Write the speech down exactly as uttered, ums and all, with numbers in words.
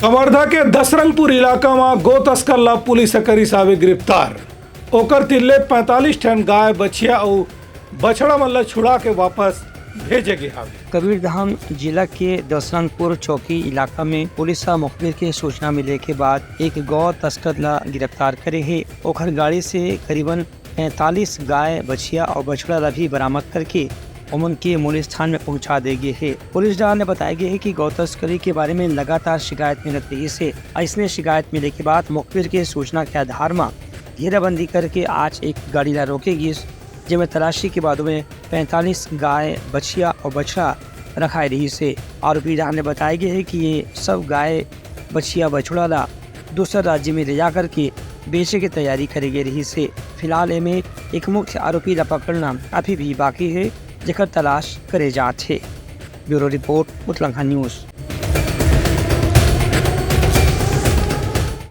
कवर्धा के दसरंगपुर इलाका म गौ तस्कर ला पुलिस ह करिस हावे गिरफ्तार। ओकर तीर ले पैंतालीस ठन गाय, बछिया अउ बछड़ा मन ला छुड़ा के वापस भेजे गे हावे। कबीरधाम जिला के दसरंगपुर चौकी इलाका में पुलिस ह मुखबिर के सूचना मिले के बाद एक गौ तस्कर ला गिरफ्तार करे हे। ओकर गाड़ी से करीबन पैंतालीस गाय, बछिया अउ बछड़ा ला भी बरामद करके ओमन के मूल स्थान में पहुंचा दे गे हे। पुलिस डहार ले बताए गे हे कि गौ तस्करी के बारे में लगातार शिकायत मिलत रहिस हे। अइसने शिकायत मिले के बाद मुखबिर के सूचना के आधार म घेराबंदी करके आज एक गाड़ी ला रोके गिस, जेमे तलाशी के बाद में पैंतालीस गाय, बछिया अउ बछड़ा रखाए रहिस हे। आरोपी डहार ले बताए गे हे कि ये सब गाय, बछिया, बछड़ा ला दूसर राज्य में ले जा करके बेचे के तैयारी करे गे रहिस हे। फिलहाल एमे एक मुख्य आरोपी ला पकड़ना अभी भी बाकी हे, जेकर तलाश करे जात हे। Bureau report, Mutlangha news.